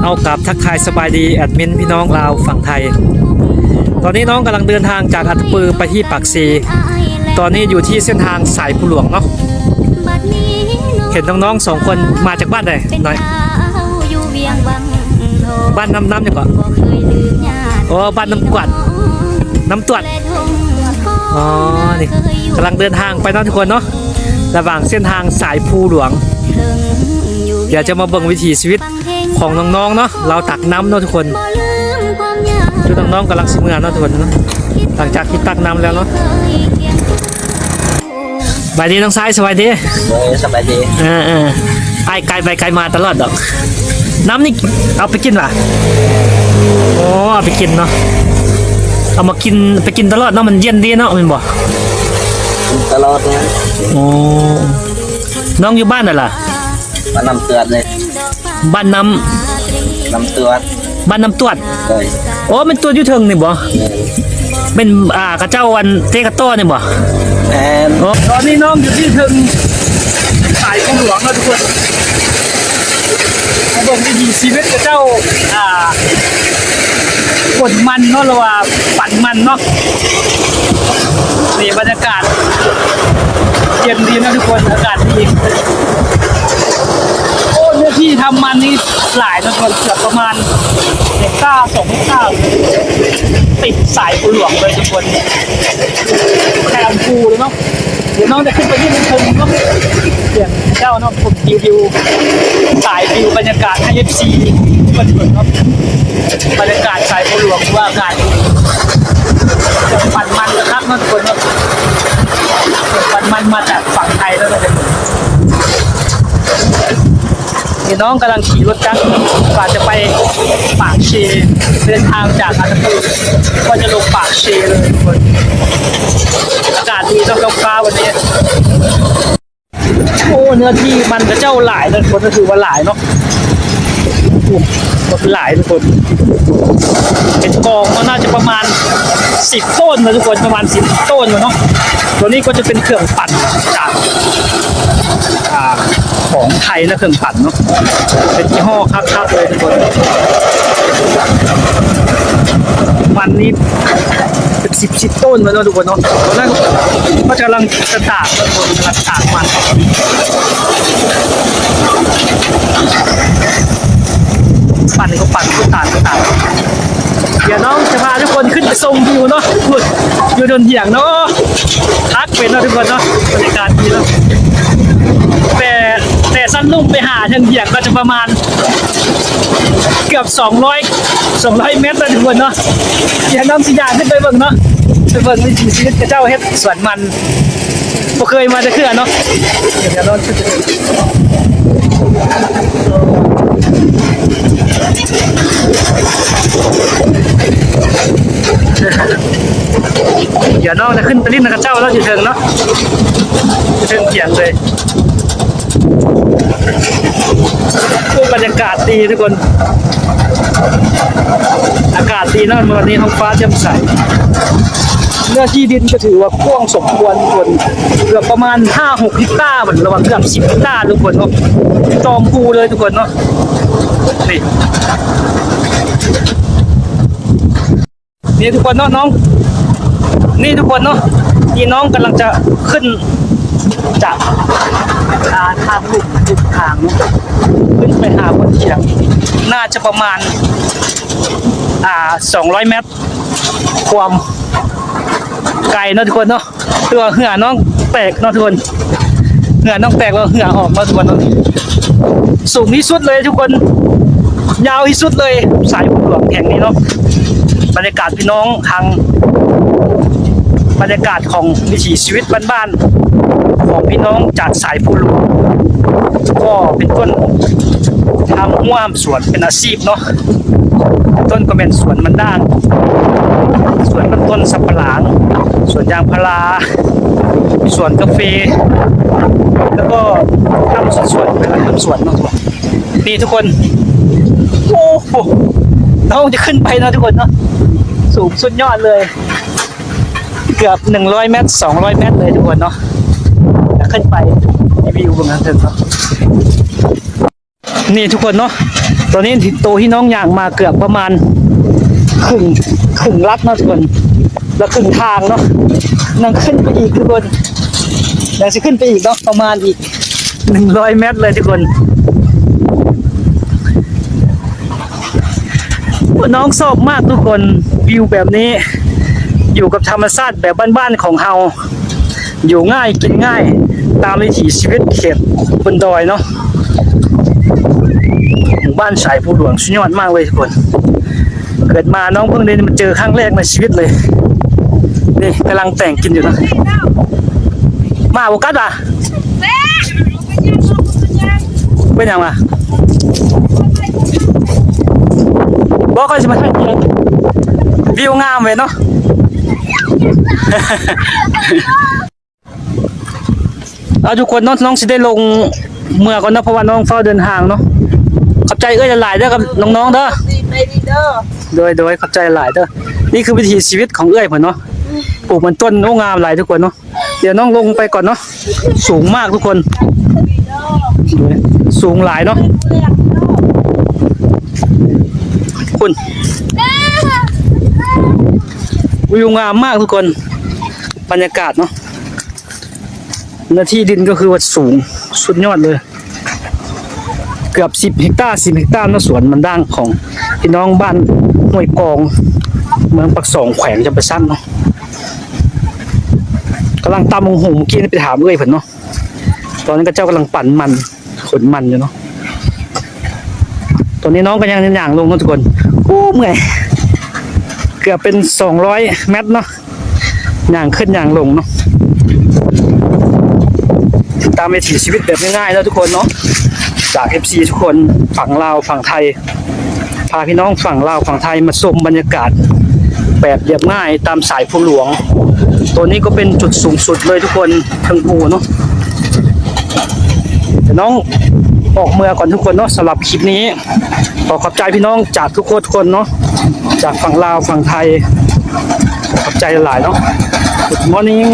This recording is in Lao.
ເອົາກາບທັກທາຍສະບາຍດີແອດມິນພີ່ນ້ອງລາວຝັ່ງໄທ. ຕອນນີ້ນ້ອງກຳລັງເດີນທາງຈາກອັດຕະປືໄປທີ່ປາກເຊ. ຕອນນີ້ຢູ່ທີ່ເສັ້ນທາງສາຍພູຫຼວງເນາະ. ເຫັນນ້ອງໆສອງຄົນມາຈາກບ້ານໃດນ້ອຍ? ບ້ານນ້ຳ ນ້ຳຫຍັງເກາະ? ອໍ ບ້ານນ້ຳກວດ ນ້ຳຕວດ. ອໍ ນີ້ກຳລັງເດີນທາງໄປເນາະທຸກຄົນເນາະ ລະຫວ່າງເສັ້ນທາງສາຍພູຫຼວງ. ດຽວຈະມາເບິ່ງວິຖີຊີວິດຂອງນ້ອງໆເນາະ ລາວຕັກນ້ຳເນາະທຸກຄົນ. ຄືນ້ອງໆກຳລັງຊິເມືອເນາະທຸກຄົນເນາະ ຫຼັງຈາກທີ່ຕັກນ້ຳແລ້ວເນາະ. ສະບາຍດີນ້ອງຊາຍ ສະບາຍດີ. ໂດຍ ສະບາຍດີ. ເອີໆ ອ້າຍໄກໄປໄກມາຕະຫຼອດດອກ. ນ້ຳນີ້ເອົາໄປກິນຫວາ? ໂອ້ ເອົາໄປກິນເນາະ. ເອົາມາກິນ ໄປກິນຕະຫຼອດເນາະ ມັນເຢັນດີເນາະ ແມ່ນບໍ່? ຕະຫຼອດເລີຍ. ໂອ້ ນ້ອງຢູ່ບ້ານໃດລະ? ບ້ານນ້ຳເຕືອດເລີຍ. ບ້ານນ້ຳ ນ້ຳຕວດ ບ້ານນ້ຳຕວດ. ໂດຍ. ໂອ້ ແມ່ນຕວດຢູ່ເທິງນີ້ບໍ່? ແມ່ນ. ແມ່ນ ອ່າ ເຂົາເຈົ້າອັນເຕະກະຕໍ້ນີ້ບໍ່? ແມ່ນ. ໂອ້ ຕອນນີ້ນ້ອງຢູ່ທີ່ເທິງສາຍພູຫຼວງເນາະທຸກຄົນ. ມາເບິ່ງວິຖີຊີວິດເຂົາເຈົ້າ ອ່າ ຂົນມັນເນາະ ຫຼືວ່າປັ່ນມັນເນາະ. ນີ້ບັນຍາກາດເຢັນດີເນາະທຸກຄົນ ອາກາດດີ. ໂອ້ ເນື້ອທີ່ທຳມັນນີ້ຫຼາຍເນາະ ເກືອບປະມານເຮັກຕາ ສອງເຮັກຕາ ຕິດສາຍພູຫຼວງເລີຍທຸກຄົນ. ແຄມພູເລີຍເນາະ. ດຽວນ້ອງຈະຂຶ້ນໄປຢູ່ເທິງເນາະ ເຂົາເຈົ້າເນາະ ຜົມຣີວິວ ສາຍວິວບັນຍາກາດໃຫ້ເອັຟຊີເພິ່ນເບິ່ງເນາະ. ບັນຍາກາດສາຍພູຫຼວງ ຖືວ່າອາກາດດີ ປັ່ນມັນກະຄັກເນາະທຸກຄົນເນາະ. ປັ່ນມັນມາຈາກຝັ່ງໄທເນາະ. ນີ້ນ້ອງກຳລັງຂີ່ລົດຈັກ ວ່າຈະໄປປາກເຊ ເດີນທາງຈາກອັດຕະປື ວ່າຈະລົງປາກເຊເລີຍທຸກຄົນ. ອາກາດດີເນາະ ທ້ອງຟ້າວັນນີ້. ໂອ້ ເນື້ອທີ່ມັນເຂົາເຈົ້າຫຼາຍເນາະທຸກຄົນ ກະຖືວ່າຫຼາຍເນາະ. ໂອ້ ຄົນຫຼາຍທຸກຄົນ ເປັນກອງເນາະ ໜ້າຈະປະມານສິບໂຕນເນາະທຸກຄົນ ປະມານສິບໂຕນເນາະ. ຕົວນີ້ກະຈະເປັນເຄື່ອງປັ່ນຈາກ ອ່າ ຂອງໄທນະ ເຄື່ອງປັ່ນເນາະ ເປັນຍີ່ຫໍ້ຄັກໆເລີຍທຸກຄົນ. ມັນນີ້ເປັນສິບສິບໂຕນເລີຍເນາະທຸກຄົນເນາະ. ຕອນນັ້ນເຂົາກຳລັງຈະຕາກເນາະທຸກຄົນ ກຳລັງຕາກມັນ. ປັ່ນກະປັ່ນ ຕາກກະຕາກ. ດຽວນ້ອງຈະພາທຸກຄົນຂຶ້ນໄປຊົມວິວເນາະ ພຸ້ນ ຢູ່ດົນຫຽງເນາະ. ຄັກເປັນເນາະທຸກຄົນເນາະ ບັນຍາກາດດີເນາະ. ແຕ່ ແຕ່ຊັ້ນລຸ່ມໄປຫາເທິງຫຽງກະຈະປະມານເກືອບສອງຮ້ອຍ ສອງຮ້ອຍແມັດເນາະທຸກຄົນເນາະ. ດຽວນ້ອງຊິຍ່າງຂຶ້ນໄປເບິ່ງເນາະ ໄປເບິ່ງວິຖີຊີວິດເຂົາເຈົ້າເຮັດສວນມັນ. ບໍ່ເຄີຍມາຈັກເທື່ອເນາະ. ດຽວນ້ອງຈະຂຶ້ນໄປຫຼິ້ນນຳເຂົາເຈົ້າແລ້ວ ຢູ່ເທິງເນາະ ຢູ່ເທິງກຽງເລີຍ. ໂອ້ ບັນຍາກາດດີທຸກຄົນ ອາກາດດີເນາະ ມື້ນີ້ທ້ອງຟ້າແຈ່ມໃສ. ເນື້ອທີ່ດິນກະຖືວ່າກວ້າງສົມຄວນທຸກຄົນ ເກືອບປະມານຫ້າຫົກເຮັກຕາ ເພິ່ນລະວ່າເກືອບສິບເຮັກຕາທຸກຄົນເນາະ. ຈອມພູເລີຍທຸກຄົນເນາະ. ນີ້ ນີ້ທຸກຄົນເນາະ ນ້ອງ ນີ້ທຸກຄົນເນາະ ທີ່ນ້ອງກຳລັງຈະຂຶ້ນຈາກ ອ່າ ທາງລຸ່ມ ລຸ່ມທາງເນາະ ຂຶ້ນໄປຫາບົນກຽງ ໜ້າຈະປະມານ ອ່າ ສອງຮ້ອຍແມັດ ຄວາມໄກເນາະທຸກຄົນເນາະ. ຄືວ່າເຫື່ອນ້ອງແຕກເນາະທຸກຄົນ ເຫື່ອນ້ອງແຕກແລ້ວ ເຫື່ອອອກເນາະທຸກຄົນເນາະ. ສູງທີ່ສຸດເລີຍທຸກຄົນ ຍາວທີ່ສຸດເລີຍ ສາຍພູຫຼວງແຫ່ງນີ້ເນາະ. ບັນຍາກາດພີ່ນ້ອງ ທາງບັນຍາກາດຂອງວິຖີຊີວິດບ້ານໆ ຂອງພີ່ນ້ອງຈາກສາຍພູຫຼວງ ກໍເປັນຕົ້ນທຳຮົ້ວທຳສວນເປັນອາຊີບເນາະ. ຕົ້ນກະແມ່ນສວນມັນດ້າງ ສວນມັນຕົ້ນ ສັບປະຫຼັງ ສວນຢາງພາລາ ສວນກາເຟ ແລ້ວກໍທຳສວນ ເປັນທຳສວນເນາະ. ນີ້ທຸກຄົນ ໂອ້ໂຫ ນ້ອງຈະຂຶ້ນໄປເນາະທຸກຄົນເນາະ ສູງສຸດຍອດເລີຍ ເກືອບໜຶ່ງຮ້ອຍແມັດ ສອງຮ້ອຍແມັດເລີຍທຸກຄົນເນາະ. ຈະຂຶ້ນໄປຣີວິວເບິ່ງທາງເທິງເນາະ. ນີ້ທຸກຄົນເນາະ ຕອນນີ້ໂຕທີ່ນ້ອງຍ່າງມາເກືອບປະມານເຄິ່ງ ເຄິ່ງລັດເນາະທຸກຄົນ ແລ້ວເຄິ່ງທາງເນາະ ຍັງຂຶ້ນໄປອີກທຸກຄົນ ຍັງຊິຂຶ້ນໄປອີກເນາະ ປະມານອີກໜຶ່ງຮ້ອຍແມັດເລີຍທຸກຄົນ. ນ້ອງຊອບມາກທຸກຄົນ ວິວແບບນີ້ ຢູ່ກັບທຳມະຊາດແບບບ້ານໆຂອງເຮົາ ຢູ່ງ່າຍກິນງ່າຍ ຕາມວິຖີຊີວິດເຂດບົນດອຍເນາະ. ໝູ່ບ້ານສາຍພູຫຼວງສຸດຍອດມາກເລີຍທຸກຄົນ ເກີດມານ້ອງເພິ່ງໄດ້ມາເຈີຄັ້ງແລກໃນຊີວິດເລີຍ. ນີ້ກຳລັງແຕ່ງກິນຢູ່ເນາະ. ໝາບໍ່ກັດຫວາ? ເປັນຫຍັງຫວາ? ບໍ່ ຂ້ອຍຊິມາຖ່າຍ ວິວງາມເວີຍເນາະ. ເອົາທຸກຄົນເນາະ ນ້ອງຊິໄດ້ລົງເມືອກ່ອນເນາະ ເພາະວ່ານ້ອງຟ້າວເດີນທາງເນາະ. ຂອບໃຈເອື້ອຍຫຼາຍໆເດີກັບນ້ອງໆເດີ. ໂດຍໆ ຂອບໃຈຫຼາຍເດີ. ນີ້ຄືວິຖີຊີວິດຂອງເອື້ອຍເພິ່ນເນາະ ປູກມັນຕົ້ນ ໂອ້ ງາມຫຼາຍທຸກຄົນເນາະ. ດຽວນ້ອງລົງໄປກ່ອນເນາະ ສູງມາກທຸກຄົນ ສູງຫຼາຍເນາະ. ພຸ້ນ ວິວງາມມາກທຸກຄົນ ບັນຍາກາດເນາະ. ເນື້ອທີ່ດິນກໍຄືວ່າສູງສຸດຍອດເລີຍ ເກືອບສິບເຮັກຕາ ສິບເຮັກຕາເນາະ. ສວນມັນດ້າງຂອງພີ່ນ້ອງບ້ານຫ້ວຍກອງ ເມືອງປາກຊ່ອງ ແຂວງຈຳປາສັກເນາະ. ກຳລັງຕຳບັກຫຸ່ງ ເມື່ອກີ້ໄປຖາມເອື້ອຍເພິ່ນເນາະ ຕອນນີ້ເຂົາເຈົ້າກຳລັງປັ່ນມັນ ຂົນມັນຢູ່ເນາະ. ຕອນນີ້ນ້ອງກໍຍັງຍ່າງລົງເນາະທຸກຄົນ. ໂອ້ ເມື່ອຍ ເກືອບເປັນສອງຮ້ອຍແມັດເນາະ ຍ່າງຂຶ້ນຍ່າງລົງເນາະ. ຕິດຕາມວິຖີຊີວິດແບບງ່າຍໆເນາະທຸກຄົນເນາະ ຈາກເອັຟຊີທຸກຄົນ ຝັ່ງລາວຝັ່ງໄທ ພາພີ່ນ້ອງຝັ່ງລາວຝັ່ງໄທມາຊົມບັນຍາກາດແບບລຽບງ່າຍຕາມສາຍພູຫຼວງ. ໂຕນີ້ກໍເປັນຈຸດສູງສຸດເລີຍທຸກຄົນ ເທິງພູເນາະ. ດຽວນ້ອງອອກເມືອກ່ອນທຸກຄົນເນາະ. ສຳລັບຄລິບນີ້ ຂໍຂອບໃຈພີ່ນ້ອງຈາກທຸກຄົນເນາະ ຈາກຝັ່ງລາວຝັ່ງໄທ ຂອບໃຈຫຼາຍເນາະ. Good morning.